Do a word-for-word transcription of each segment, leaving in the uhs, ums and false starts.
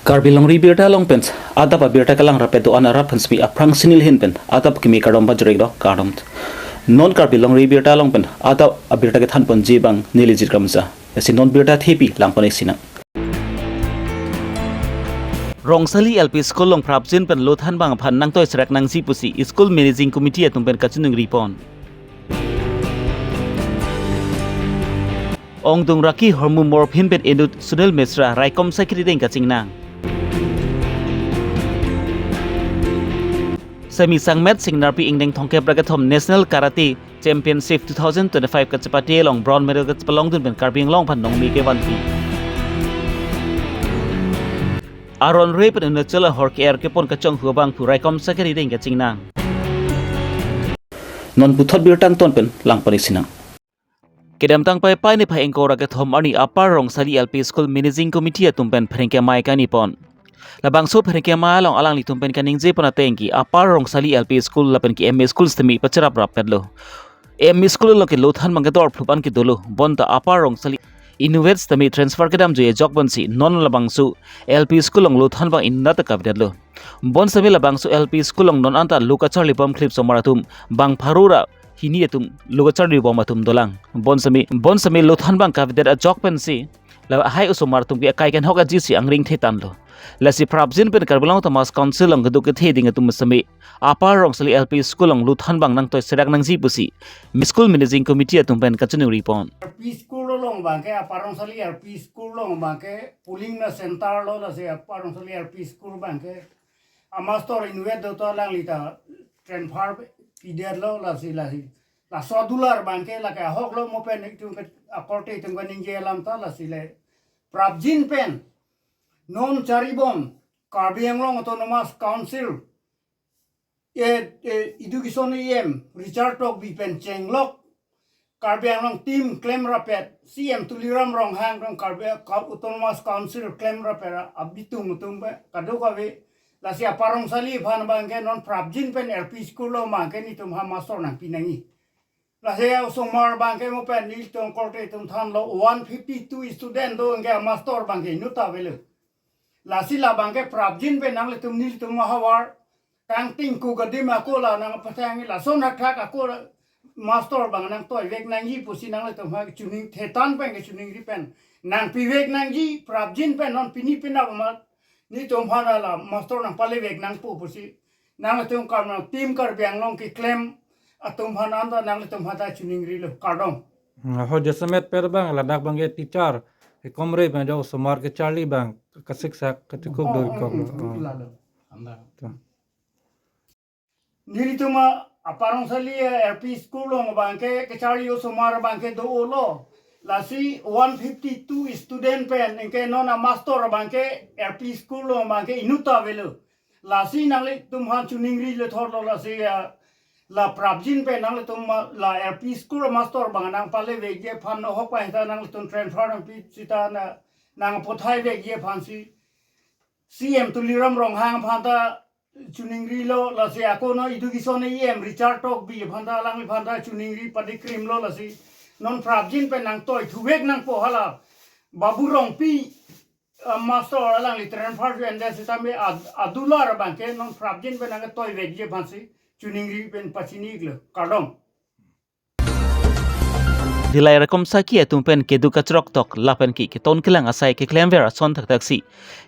Karbi Longri Abirta along pen adap abirta kelang rapet do-an arap aphan semi aphrang sinil hin pen adap kimi kardom pajirek do kardom. Non Karbi Longri Abirta along pen adap abirta kethanponji abang neli Jit Kramsa. Lasi non birta thepi langpon-ik sinang. Rongsali L P School along prapjin pen lothan abang aphan nangtoi serak nangji pusi School Managing Committee atum pen kachiningripon. Ongdung Raki ahormu morphin pen inut Sunil Mishra raikom sakiri deng kachingnang. Semi sangmet Singnarpi ingdeng thomkep ra kethom National Karate Championship two thousand twenty-five kachepate along bronze medal kachepalongdun pen Karbi Anglong aphan nongmi kevanpi. Aron re pen Arunachal ahor ke-er kepon kachonghu abangphu raikom sakiri deng kachingnang. Non puthot birta angton pen langpon-ik sinang. Kedamtang Paipai niphai ingkoi ra kethom arni Upper Rongsali L P School Managing Committee atum pen pherangke amei kaningpon. Labangso pherangke amei along alanglitum pen kaningjepon ateng ke Upper Rongsali L P School lapen ke M E School semi pacherap rapetlo. M E School along ke lothan abang ke dorphlup an kedolo, bonta Upper Rongsali inutvet semi transfer kedamjui ajok bonsi non labangso L P School along lothan abang inut ta kavedetlo. Bonsemi labangso L P School along non anta lo kacharlibom khelip osomar atum bang pharo ra hini atum lo kacharlibom atum dolang. Bonsemi, bonsemi lothan abang kavedet ajok pensi lahai osomar atum ke akai kenhok ajisi angring thetanlo. Lasi prapjin pen Karbi Anglong Autonomous Council along keduk kethe ding atum semi Upper Rongsali L P School along lothan abang nangtoi serak nangji pusi School Managing Committee atum pen kachiningripon. L P School along abang ke, Upper Rongsali L P School along abang ke polling na center lo, lasi Upper Rongsali L P School abang ke amastor inutvet do, to alangli ta transfer pidetlo, lasi, lasi. Laso adular abang ke lake ahok lo, mo pen itum ke akorte itum kaningje alam ta, lasi le prapjin pen non charibom Karbi Anglong Autonomous Council, e, e, Education E M Richard Tokbi pen chenglok Karbi Anglong team klem rapet, C M Tuliram Ronghang atum Karbi Ka-, Autonomous Council klem rapet abitung atum pen kadokave, lasi Upper Rongsali aphan abang ke non prapjin pen L P School along abang ke netum ha mastor nangpi nangji. Lasi osomar abang ke mo pen nelitum korte atum thanlo, one fifty-two student do, anke amastor abang ke inut ta avelo. Lasi labang ke prapjin pen nanglitum nelitum ahavar kangting ku gadim ako la nangpathang, lason athak ako la mastor abang nangtoivek nangji pusi nanglitum ha chining thetan pen kachiningri pen nangpivek nangji, prapjin pen non pini penap amat netum aphan la mastor nangpalevek nangpo pusi nanglitum Kar-, team Karbi Anglong keklem atum aphan anta nanglitum aphan ta chiningrilo, kardom. Hmm, ho jasemet per abang ladak abang ke teacher, ekomre abang jo osomar kecharli abang kasiksak kachekup do ikong. Oh, oh, oh, oh. Lalo. Anda. Tum. Nelitum a Upper Rongsali, eh, L P School along abang ke kecharli osomar abang ke dolo. Lasi one fifty-two student pen, anke non amastor abang ke L P School along abang ke inut ta avelo. Lasi nanglitum aphan chiningrilo thotlo, lasi, eh, la prapjin pen nanglitum ma-, la L P School amastor abang nangpalevekji aphan, ahok pai ta nanglitum transfer nangpi sita na, nangpathaivekji aphansi C M Tuliram Ronghang aphan ta chiningrilo, lasi ako non Education E M Richard Tokbi aphan ta, alangli aphan ta chiningri padikrimlo, lasi non prapjin pen nangtoithuvek nangpo hala Babu Rongpi, ah, mastor alangli transfer ju ende sitame ad-, adular abang ke non prapjin pen nangtoivekji aphansi chiningri pen pachini-iklo, kardom. Dillai raikom saki atum pen keduk kachrok tok lapen ke keton kelang asai keklemver ason thakthak si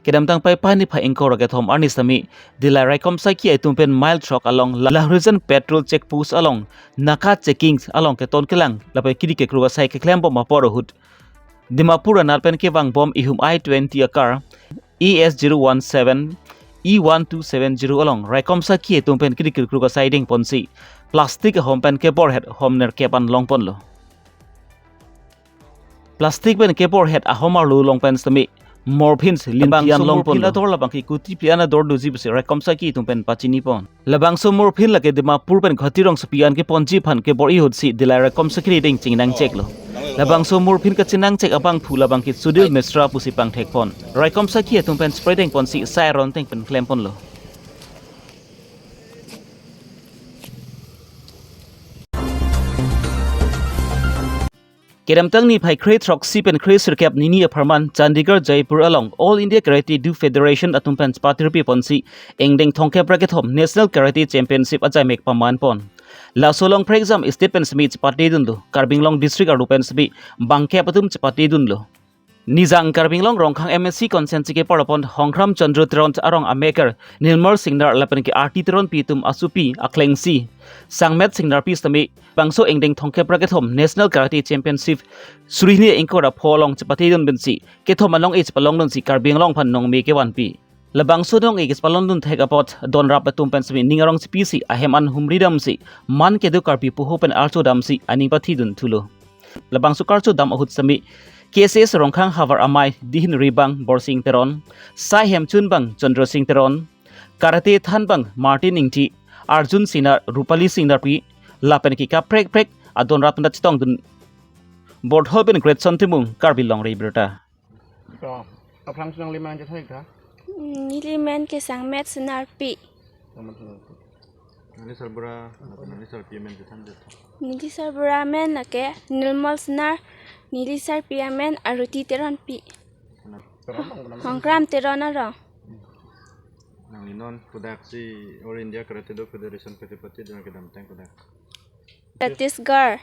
kedamtang Paipai niphai ingkoi ra kethom arni semi Dillai raikom saki atum pen mile throk along Lahorijan petrol check post along naka checking along keton kelang lapen kiri kekruk asai keklembom apor ahut Dimapur anat pen kevangbom ihum I twenty a-car E S zero one seven E one two seven zero along raikom saki atum pen kiri kekruk asai dengponsi plastic ahom pen keborhet hom nerkep an longponlo. Plastic pen keborhet ahom arlo along pen semi morphine linpi an longponlo. Ador labang ke kuti phli an ador doji pusi raikom saki atum pen pachinipon. Labangso morphine lake Dimapur pen Guwahati rongsopi an keponji aphan kebor-i ahutsi Dillai raikom saki rideng chingnangcheklo. Labangso morphine kachinangchek abangphu labang ke Sudil Mishra pusi pangthekpon. Raikom saki atum pen spray dengponsi sai aron ateng pen klemponlo. Kedamtang niphai kre throksi pen kre sirkep nini apharman Chandigarh Jaipur along All India Karate Do Federation atum pen chepatirpi ponsi ingdeng thomkep ra kethom National Karate Championship ajaimek paman pon. Laso along prekjam state pen semi chepatedunlo, Karbi Anglong district arlo pen semi bangkep atum chepatedunlo. Nijang Karbi Anglong Rongkhang M A C constituency keparlo pon Hongkram Chandra Teron arong ameker Nirmal Singnar lapen ke Arti Teronpi atum asopi aklengsi sangmet Singnarpi semi bangso ingdeng thomkep ra kethom National Karate Championship suri hini ingkoi ra pho along chepatedun pensi kethom along-e chepalongdunsi Karbi Anglong aphan nongme kevanpi. Labangso nong-e kechepalongdun thek apot donrap atum pen semi ning arong chepisi ahem an humri damsi man kedo Karbi puho pen archo damsi aning pathidun thulo. Labangso karcho dam ahut semi K S S Rongkhang havar amei Dihin Ribang Borsing Teron, sai hemchun bang Chandra Sing Teron, karate than bang Martin Ingti, Arjun Singnar, Rupali Singnarpi lapen ke kaprek prek adonrap nat chetongdun. Borthol pen Great Son Timung, Karbi Longri Birta. To, aphrang si nangli men chethan ik tha? Neli men ke Sangmet Sinarpi. Sangmet Sinarpi. Nangli sarbura, nangli sarpi amen chethan det. Neli sarbura amen lake Nirmal Sinar, neli sarpi amen Aruti Teronpi. Teron bang, bang. Hongkram Teron arong. Nangli non kodaksi All India Karate Do Federation kachepatedun kedamtang kodak? Chhattisgarh.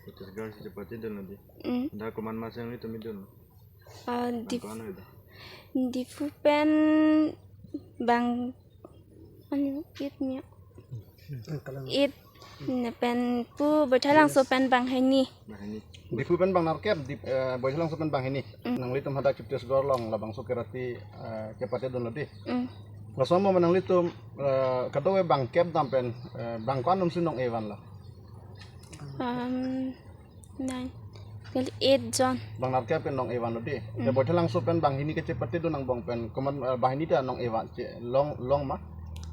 Chhattisgarh si chepatedunlo di. Mm. Dak komat mas nanglitum idun? Ah, Dip-, bang ko-an ida? Diphu pen bang, anu, it niya. It, ne pen pu Baithalangso pen bang hini. Bang hini. Diphu pen bang nerkep, Dip-, eh, Baithalangso pen bang hini. Mm. Nanglitum hadak Chhattisgarh along labangso karate, eh, kepatedunlo di. Mm. Laso mo nanglitum, eh, kadokave bangkep dam pen, eh, bang ko-an atum si nong-e vanlo? Um, nine, eight jon. Bang nerkep pen nong-e vanlo di. Mm. Te Baithalangso pen bang hini kachepatedun angbong pen, komat, eh, bang hini ta nong-e van, che, long, long ma?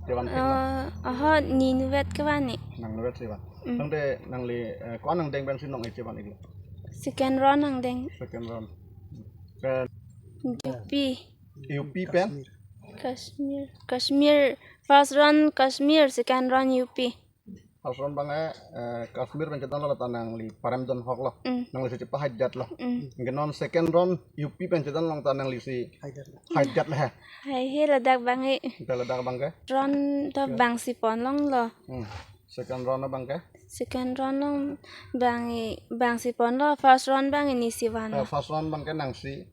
Chevanpik ma? Eh, aha, ne inutvet kevan ne. Nang inutvet si van. Mm. Tangte nangli, eh, ko-an angdeng pensi nong-e chevan iklo? Second round angdeng. Second round. Eh, U P. U P pen? Kashmir. Kashmir. First round Kashmir, second round U P. First round bang, eh, eh, Kashmir pen chedonlo ta nangli parem don hoklo. Mm. Nangli si chepa haidet lo. Mm. Anke non second round U P pen chedon long ta nangli si haidet lo. Haidet lo he. Hai he ladak bang e. Te ladak bang ke? Round ta bang si pon longlo. Hmm. Second round bang ke? Second round long bang e, bang si ponlo. First round bang e ne si van. Eh, first round bang ke nang si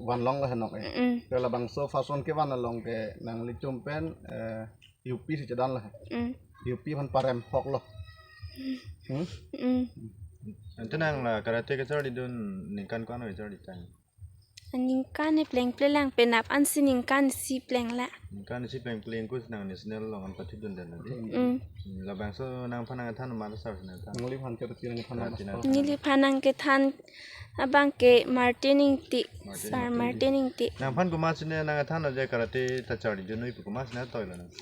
van longlo he nong-e. Mm. Te labangso first round kevan along ke nanglitum pen, eh, U P si chedonlo he. Mm. U P aphan parem hoklo. Hmm? Mm. Ante nang la karate kacharlidun ningkan ko-an kacharli tang? Ningkan ne plengple lang, penap ansi ningkan isi pleng la. Ningkan isi plengple ingkus nang national along an pathidun den di. Mm. Hmm, labangso nangphan nangkethan ma sar si nangthan? Neliphan karate nangkethan. Karate ma nang. Neliphan nangkethan abang ke Martin Ingti, Martin Sir Ingti. Martin Ingti. Nangphan komat si ne nangkethanlo je karate ta charlidun noi pu komat si nangtoilo nang?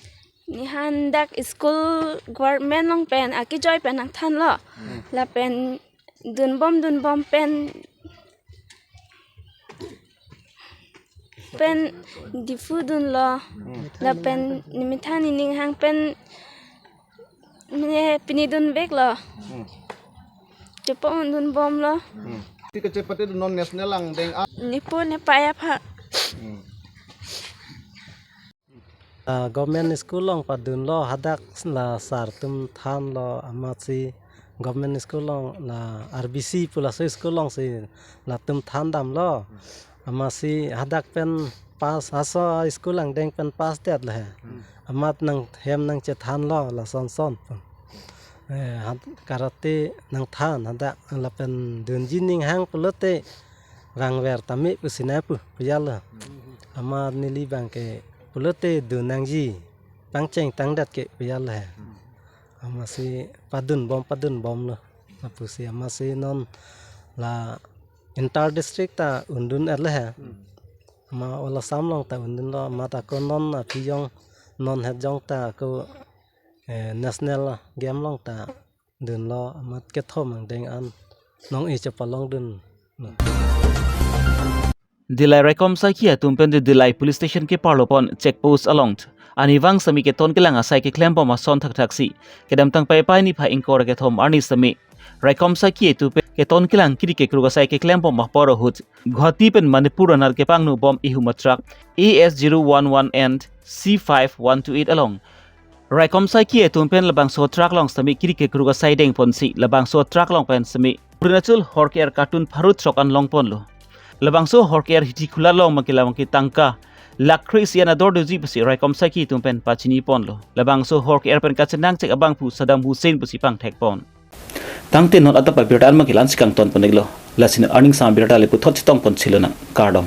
Ne hadak school government along pen akejoi pen nangthanlo. Hmm. Lapen dunbom dunbom pen, pen Diphu dunlo. Hmm. Lapen ne methang ne ninghang pen ne pini dunveklo. Hmm. Chepo-un dunbomlo. Hmm. Ti kachepatedun non national angdeng a? Ne po ne paya pha. Hmm. Ah, government school along padunlo, hadak la sar atum thanlo, amatsi government school along la R B C pu laso school alongsi latum than damlo. Amatsi hadak pen pass, laso school angdeng pen pass detlo he. Hmm. Amat nang hem nangchethanlo lason son pu. Eh, had-, karate nangthan hadak lapen dunji ninghang pulote rangver tame pusi nangpu, pu jalo. Amat neli bang ke pulote dun nangji, pangcheng tangdet ke pu jalo he. Amatsi padunbom padunbomlo. Lapusi amatsi non la inter district ta undun-etlo he. Amat All Assam along ta undunlo, amat ako non aphi jong, non het jong ta ako, eh, national game along ta dunlo, amat kethom angdeng an nong-e chepalongdun. Dillai raikom sakhi atum pen Dillai police station keparlo pon check post along arnivang semi keton kelang asai keklembom ason thakthaksi kedamtang Paipai niphai ingkoi ra kethom arni semi raikom sakhi atum pen keton kelang kiri kekruk asai keklembom apor ahut Guwahati pen Manipur anat kepangno bom ihum a truck A S zero one one and C five one two eight along raikom saiki atum pen labangso truck along sitame kiri kekruk asai dengponsi labangso truck along pen sitame Arunachal horke-er carton pharo throk an longponlo. Labangso horke-er Hithi Khula along abangke labangke tangka lakh kre-isi an ador doji pusi raikom saiki atum pen pachiniponlo. Labangso horke-er pen kachenangchek abangphu Saddam Hussein pusi pangthekpon. Tangte non adap abirta an abangke la-ansi kangtonpon-iklo. Lasi arni angsam abirta le puthot chetongpon chilonang, kardom.